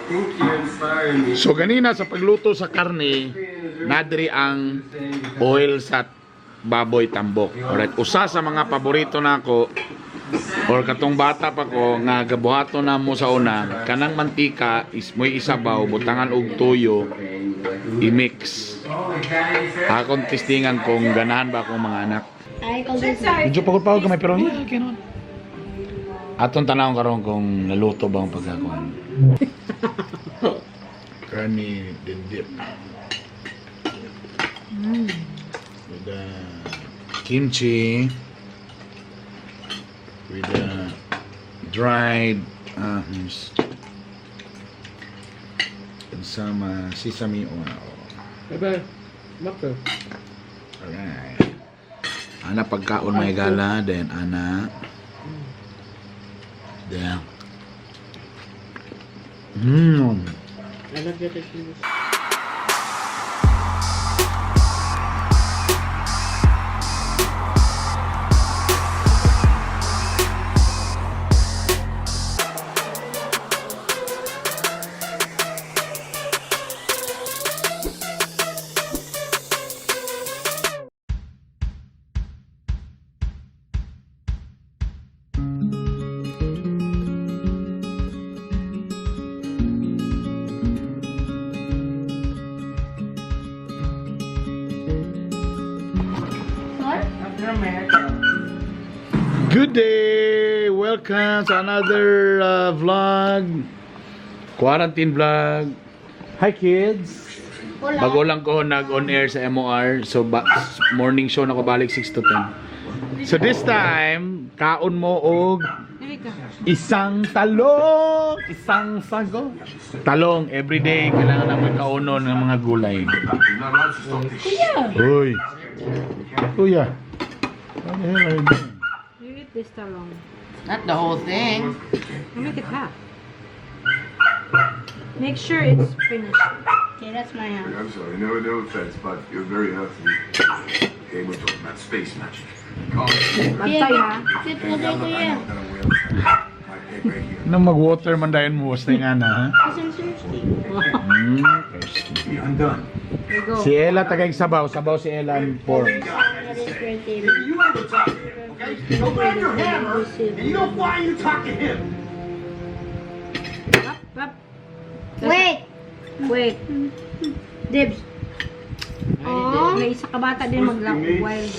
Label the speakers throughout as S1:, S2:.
S1: Think you're inspiring me.
S2: So ganina sa pagluto sa karne, nadri ang oil sa baboy tambok. Alright, usa sa mga paborito nako or katong bata pa ko nga gabuhaton na mo sa una, kanang mantika is moy isabaw, butangan og tuyo, i-mix. Akong testingan kung ganahan ba akong mga anak.
S3: Ay, kung this.
S2: Medyo pagod-pagod kamay pero yeah, cannot. Atong tanawon karon kung naluto ba ang pagkakuan. Karne dindip. With the kimchi, with the dried and some sesame oil.
S4: Bye-bye. Maka.
S2: Alright. Ana pagkaon may gala, then ana. Then.
S4: I love that cheese.
S2: Good day! Welcome to another vlog. Quarantine vlog. Hi, kids!
S3: Hola.
S2: Bago lang ko nag-on air sa MOR. So morning show na ko balik 6 to 10. So this time, kaon mo og isang talong, isang sago. Talong everyday kailangan naman kaonon ng mga gulay.
S3: Kuya!
S2: Uy. Kuya. What the hell are you doing?
S5: You eat this talong.
S4: Not the whole thing.
S5: You make it half. Make sure it's finished.
S3: Okay, that's my house.
S6: I'm sorry, no, no offense, but you're very earthly. Okay, we're talking about space magic.
S5: Bantay ha.
S3: Sit mo tayo, kuya.
S6: My pay grade here.
S2: Nang mag-water man dayon mo basta yung ana, ha?
S3: Because I'm thirsty.
S2: Thirsty.
S6: Be undone.
S5: There you go.
S2: Si Ella tagay sabaw, sabaw si Ella ang pork.
S3: That is great, David.
S6: You ain't gonna talk to him, okay? Go grab your hammer, and you don't fly, you talk to him.
S5: Up, up.
S3: Wait!
S5: Wait.
S3: Dibs.
S5: Oh. May isa ka bata din magla wild.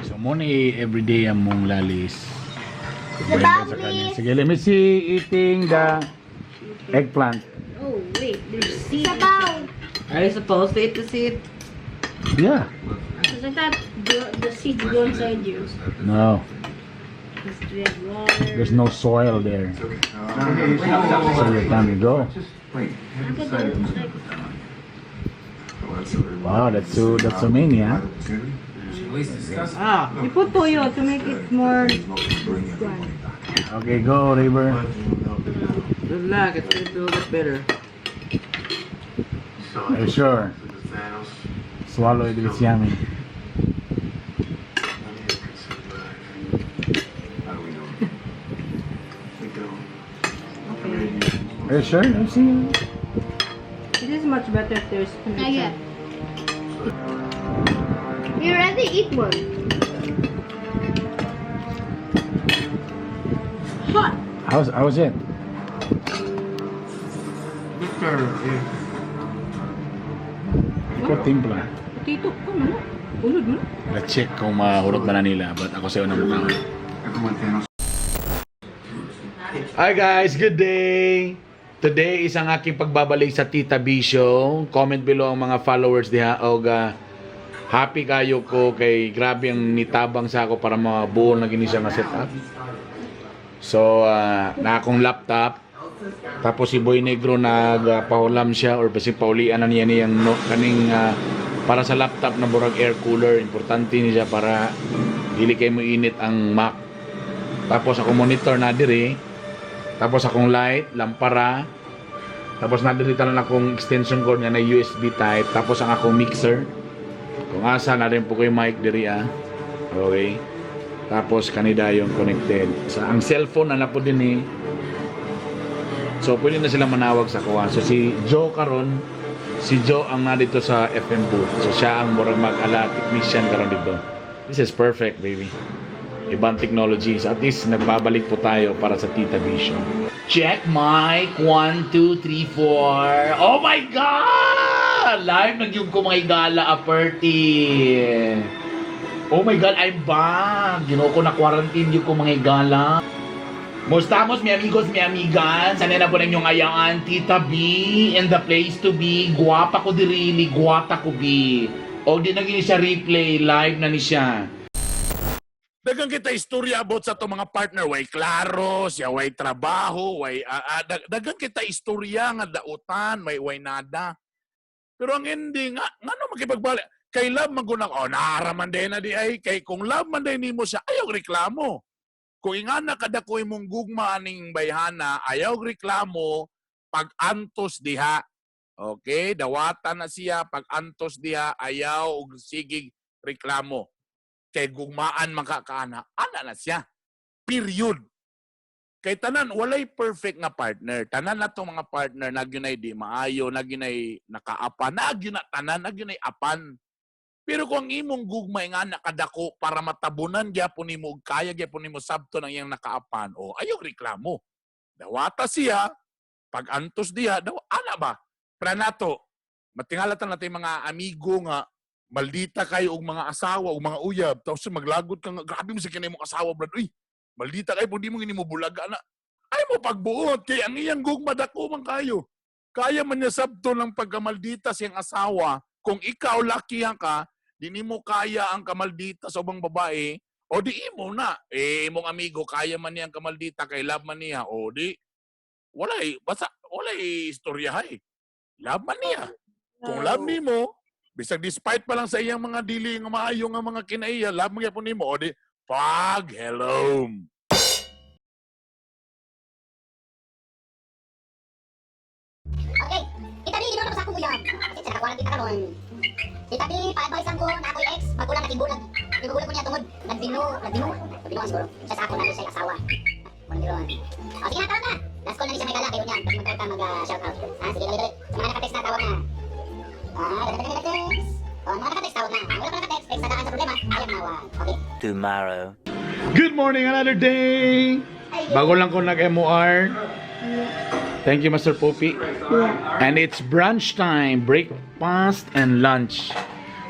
S2: So mo ni everyday ang mong lalis.
S3: The
S2: Sa kanin.
S3: babli.
S2: Sige, let me see eating the eggplant.
S5: Oh, wait. There's seed.
S3: Sabaw.
S4: Are you supposed to eat the seed?
S2: Yeah.
S3: Because I thought the seeds go inside you.
S2: No,
S3: Because we have water.
S2: there's no soil there. So your time you go.
S6: Just wait.
S3: I could do it like
S2: Wow, that's so many, huh?
S4: Ah.
S5: You put toyo to make it more.
S2: Okay, go, River.
S4: Good luck. It's gonna feel a bit better.
S2: Are you sure? Swallow it, it's yummy.
S6: How do we know? We don't.
S2: Are you sure? Let's see.
S5: It is much better if there's
S3: Not yet. We already eat one. Hot.
S2: How's it?
S4: Bitter.
S2: Ikaw timpla.
S5: Tito, ko mo. Ulod mo.
S2: Let's check kung mahurot ba na nila. But ako sa'yo na mukha.
S6: Everyone Thanos.
S2: Hi guys, good day! Today is ang aking pagbabalik sa Tita B Show. Comment below ang mga followers diha og happy kayo ko kay grabe ang nitabang sa ako para mabuo na gini siya nga setup. So, na akong laptop. Tapos si Boy Negro nagpahulam siya or basi paulian na niya niyang no, kaning para sa laptop na burag air cooler. Importante niya siya para dili kay mo init ang Mac. Tapos akong monitor na diri. Tapos akong light, lampara. Tapos na diri tanan akong extension cord nga na USB type. Tapos ang akong mixer. Kung asa na rin po ko yung mic diri ah. Okay. Tapos kanida yung connected. Sa ang cellphone na po din eh. So pwede na sila manawag sa kuha. So si Joe karon, si Joe ang nandito sa FM booth. So siya ang murag mag-ala technician karon dito. This is perfect, baby. Ibang technologies. At least nagbabalik po tayo para sa Tita B Show. Check mic. 1, 2, 3, 4. Oh my God! Live na gyud ko mga igala, aperti. Oh my God, I'm back. Ginoo ko na quarantine gyud ko mga igala. Mostamos, mi amigos, mi amigas. Sana na po ninyong ayaan. Tita B in the place to be. Guwapa ko dirili, guwata ko B. O di na gini siya replay, live na ni siya. Dagang kita istorya about sa to mga partner, way klaro, siya way trabaho, way dagang kita istorya nga dautan, may way nada. Pero ang ending nga ngano makipagbalik kay love man gunang oh naaraman din na di ay kay kung love man din nimo siya ayaw reklamo. Kung ingana kada ko imong gugma aning bayhana, ayaw reklamo pag antos diha. Okay, dawatan na siya pag antos diha ayaw og sigig reklamo kay gugmaan makakaana, ana na siya. Period. Kay tanan walay perfect nga partner. Tanan na tong mga partner na gyunay di maayo, na gyunay nakaapan, na gyud na tanan, na gyunay apan. Pero kung ang imong gugma nga nakadako para matabunan gyapon nimo ug kaya gyapon nimo sabton ang iyang nakaapan, o ayaw reklamo. Dawata siya, pag antos diha, daw ana ba? Pranato, matingala tan natin mga amigo nga maldita kayo og mga asawa og mga uyab tapos maglagot ka nga grabe mo sa kinay mong asawa brad, uy maldita kayo di mo gini mo bulaga na ay mo pagbuot kay ang iyang gugma dako man kayo, kaya man niya sabto ng pagkamaldita siyang asawa. Kung ikaw lakihan ka, di nimo kaya ang kamaldita sa ubang babae, o di imo na eh imong amigo kaya man niya ang kamaldita kay love man niya, o di walay basta walay istorya hay, love man niya. Kung love nimo, bisag despite pa lang sa iyang mga dili nga maayo nga mga kinaiya, love mo gyapon nimo, o di pag hello.
S1: Okay, Tita B, ginawa ko sa akong uyab. Kasi sa naka-quarantine na karon. Tita B, pa-advise ko na ako'y ex, bago lang nakibulag. Nakibulag ko niya tungod, nagbinu, nagbinu, nagbinu siguro. Siya sa ako na siya asawa. Mandiron. O sige na, tawag na. Last call na ni siya may gala kayo niyan. Tapos magtawag ka mag-shout out. Ah, sige, dali, dali. Sa mga naka-text na, tawag na. Ah, dali, dali, naka-text. O, mga naka-text, tawag na. Ang wala pa naka-text, text na daan sa problema, ayaw na, wag. Okay?
S7: Tomorrow.
S2: Good morning, another day. Bago lang ko nag-MOR. Thank you, Master Poppy. And it's brunch time, breakfast and lunch.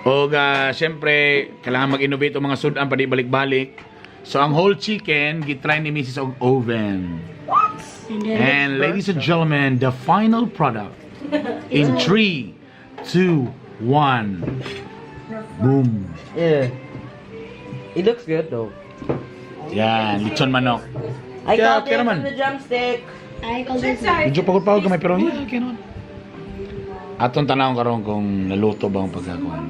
S2: O syempre, kailangan mag-innovate ang mga sudan pa di balik-balik. So ang whole chicken, gitry ni Mrs. og oven.
S3: And then
S2: And ladies and gentlemen, the final product in 3, 2, 1. Boom.
S4: Yeah. It looks good though.
S2: Yan, lechon manok.
S4: I
S2: Yeah,
S4: got
S2: okay
S4: it
S2: naman.
S4: the drumstick.
S3: I call this
S2: Medyo pagod-pagod kamay pero yeah, okay naman. Atong tanawon karon kung naluto ba ang pagkakuan.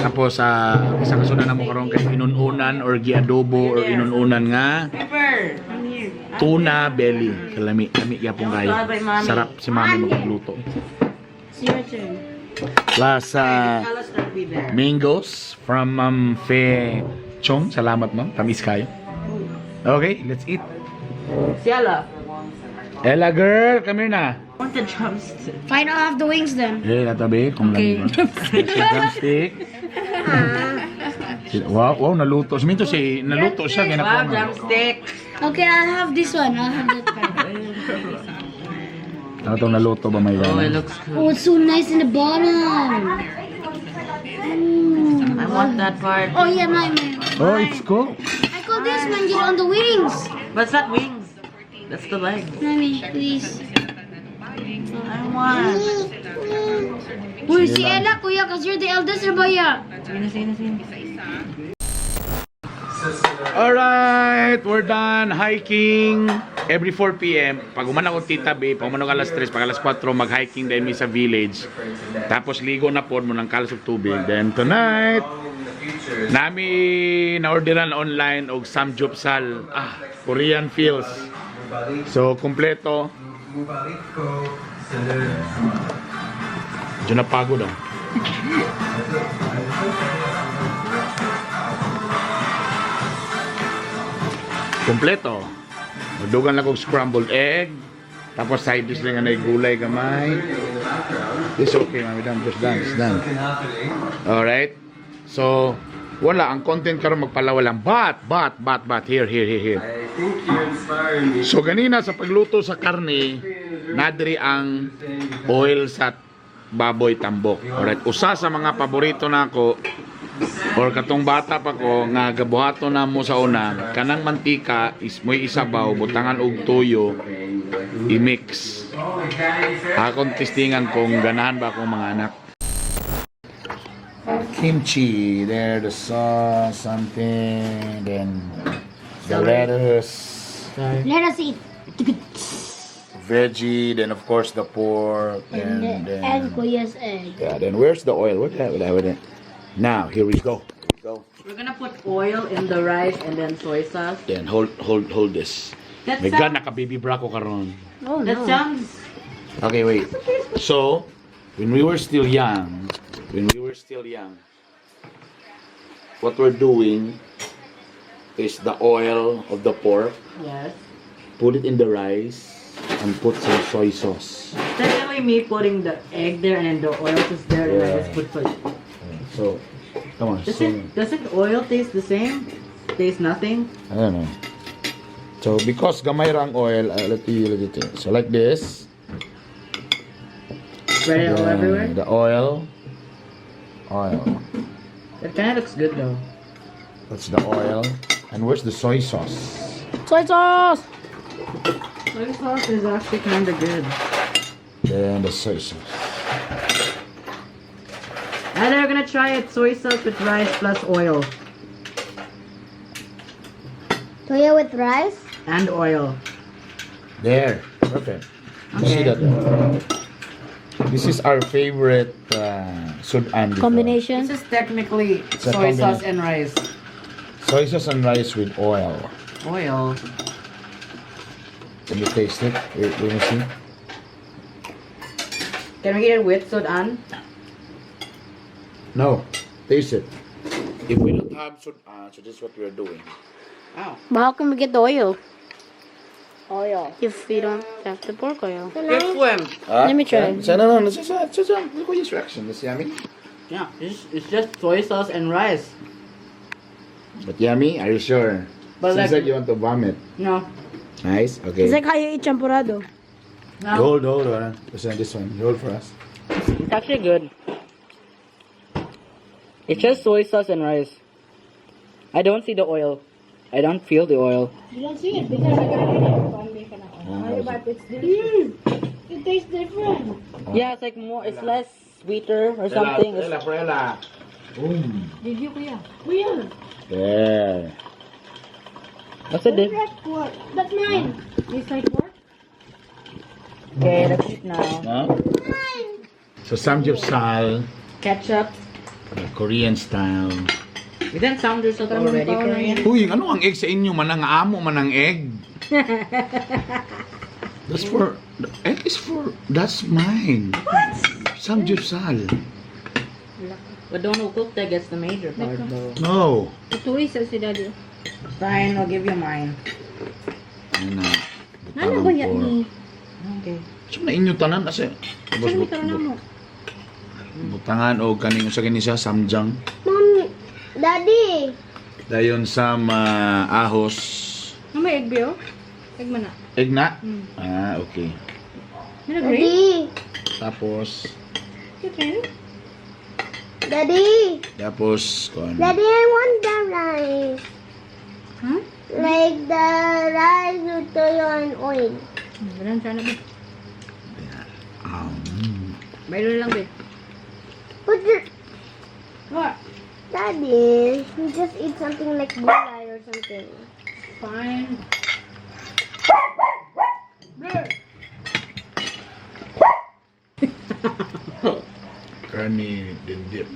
S2: Tapos sa isa kasunan na mo karon kay inununan or giadobo or inununan nga
S4: Pepper.
S3: I'm here.
S2: Tuna belly. Kalami, lami gyapon kayo. Sarap si mami magluto.
S3: It's your turn.
S2: Plus
S4: Colors not be there.
S2: mangoes from Ma'am Fe Chong. Salamat ma'am. Tamis kayo. Okay, let's eat.
S4: Ciela.
S2: Ella girl, come here na.
S4: I want the drumstick.
S3: Fine, I'll have the wings then.
S2: Eh, natabi kung
S3: Okay.
S2: lang. Drumstick. Wow, naluto. Suminto si naluto siya kaya
S4: Wow,
S2: nakuha.
S4: drumstick.
S3: Okay, I'll have this one. I'll have that part.
S2: Ano tong naluto ba may
S4: Oh, it looks good.
S3: Oh, it's so nice in the bottom. Ooh.
S4: I want that part.
S3: Oh yeah, my.
S2: Oh, it's cool.
S3: I call this one get on the wings.
S4: But it's not wings. That's the legs.
S3: Mommy, please.
S4: I want.
S3: Uy, si Ella, kuya, cause you're the eldest, or baya?
S4: Sige na, sige na, sige na.
S2: Alright, we're done hiking. Every 4 p.m. Pag umano ako Tita B, pag umano alas 3, pag alas 4, mag-hiking din mi sa village. Tapos ligo na po mo ng kalas og tubig. Then tonight, nami na-orderan online og samgyeopsal. Ah, Korean feels. So, kompleto. Medyo napagod ah. Kompleto. Magdugan lang kog scrambled egg, Tapos side dish lang nga gulay gamay. It's okay, mami. Done. Just done. It's done. Alright? So, wala. Ang content karon magpalawa lang. But, here, here, here, here.
S7: I think you inspire me.
S2: So, ganina sa pagluto sa karne, nadri ang oil sa baboy tambok. Alright? Usa sa mga paborito nako or katong bata pa ko nga gabuhaton na mo sa una, kanang mantika is moy isabaw, butangan og tuyo, i-mix. Akong testingan kung ganahan ba akong mga anak. Kimchi, there the sauce, something, then the lettuce,
S1: Let us eat.
S2: Veggie, then of course the pork, and then
S5: And Kuya's egg.
S2: Yeah, then where's the oil? Where the, where the, Now here we go. Here we go.
S4: We're gonna put oil in the rice and then soy sauce.
S2: Then hold hold hold this.
S4: That
S2: May God,
S4: sounds,
S2: naka baby bra ko karon.
S5: Oh
S4: that
S5: no.
S4: sounds
S2: Okay, wait. So, when we were still young, when we were still young, what we're doing is the oil of the pork,
S4: Yes.
S2: Put it in the rice, and put some soy sauce.
S4: Technically me putting the egg there and then the oil is there and I just put soy.
S2: So, come on.
S4: Does
S2: So,
S4: it doesn't oil taste the same? Taste nothing?
S2: I don't know. So, because gamay ra ang oil, let you. So, like this.
S4: Spread it all
S2: Then
S4: everywhere?
S2: The oil. Oil.
S4: It kinda looks good though.
S2: That's the oil. And where's the soy sauce?
S5: Soy sauce!
S4: Soy sauce is actually kinda good.
S2: Then the soy sauce.
S4: And we're gonna try it, soy sauce with rice plus oil.
S1: Toyo with rice?
S4: And oil.
S2: There. Perfect. You see
S4: Okay.
S2: that? This is our favorite sudan before.
S5: Combination.
S4: This is technically
S2: It's a
S4: soy sauce
S2: combination.
S4: and rice.
S2: Soy sauce and rice with oil.
S4: Oil.
S2: Can you taste it? Wait, let me see.
S4: Can we eat it with sudan?
S2: No. Taste it. If we don't have sudan, so this is what we are doing.
S4: Wow.
S5: But how can we get the oil
S1: Oil.
S5: if we don't have the pork oil?
S4: Good one.
S5: Let me try.
S2: No. Just, look at his reaction. It's yummy.
S4: Yeah, it's just soy sauce and rice.
S2: But yummy? Are you sure?
S4: But
S2: Seems
S4: like-
S2: like you want to vomit.
S4: No.
S2: Nice. Okay.
S5: It's like how you eat champurrado.
S4: No.
S2: Hold, hold, hold. This one, this one. Hold for us.
S4: It's actually good. It's just soy sauce and rice. I don't see the oil. I don't feel the oil.
S3: You don't see it because I got it. But it's delicious. It tastes different.
S4: Yeah, it's like more. It's less sweeter or something.
S2: Ella, for Ella. Boom.
S3: Did you, Kuya? Kuya,
S2: There.
S4: What's the diff?
S3: that's pork. That's mine. Tastes like pork?
S4: Okay, let's eat now.
S2: No? So samgyeopsal,
S4: Ketchup.
S2: the Korean style.
S4: We didn't sound yourself already Korean.
S2: Uy, ano ang egg sa inyo? Manang amo, manang egg. That's for, the egg is for, that's mine. What? Samgyeopsal.
S4: But don't who cook that gets the major part though.
S2: No.
S5: Tuwi sa si daddy.
S4: Fine, I'll give you mine.
S2: Ano na?
S5: Ano ba yan ni?
S4: Okay.
S2: So na inyo tanan kasi. Tapos
S5: Saan may karoon mo?
S2: butangan o kaning usa kini siya samjang.
S1: Mom, Daddy.
S2: Dayon sa ahos.
S3: Ano may egg biyo? Egg man na.
S2: Egg na? Ah, okay.
S3: May nag-green?
S1: Daddy.
S2: Tapos
S3: You try
S1: Daddy.
S2: Tapos kon.
S1: Daddy, I want the rice.
S3: Huh?
S1: Like the rice with toyo and oil.
S3: Ganun siya na ba?
S5: Baylo lang ba?
S1: Put the
S3: What?
S1: Daddy, you just eat something like gulay or something.
S3: Fine.
S2: Karne then dip.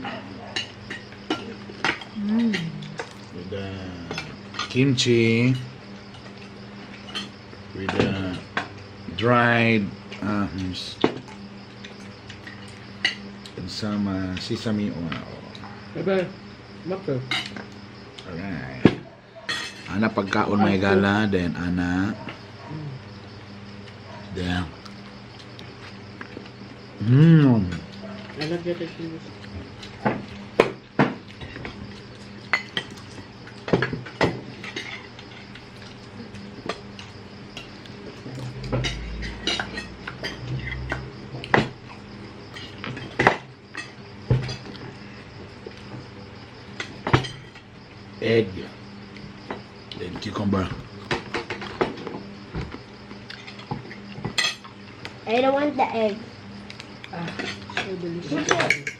S2: With the kimchi, with the dried and some sesame oil.
S4: Bye bye.
S2: Alright. Ana pagkaon may gala, then ana. Damn.
S5: I love the tortillas.
S2: Egg. Then cucumber.
S3: I don't want the egg.
S5: Ah, so delicious.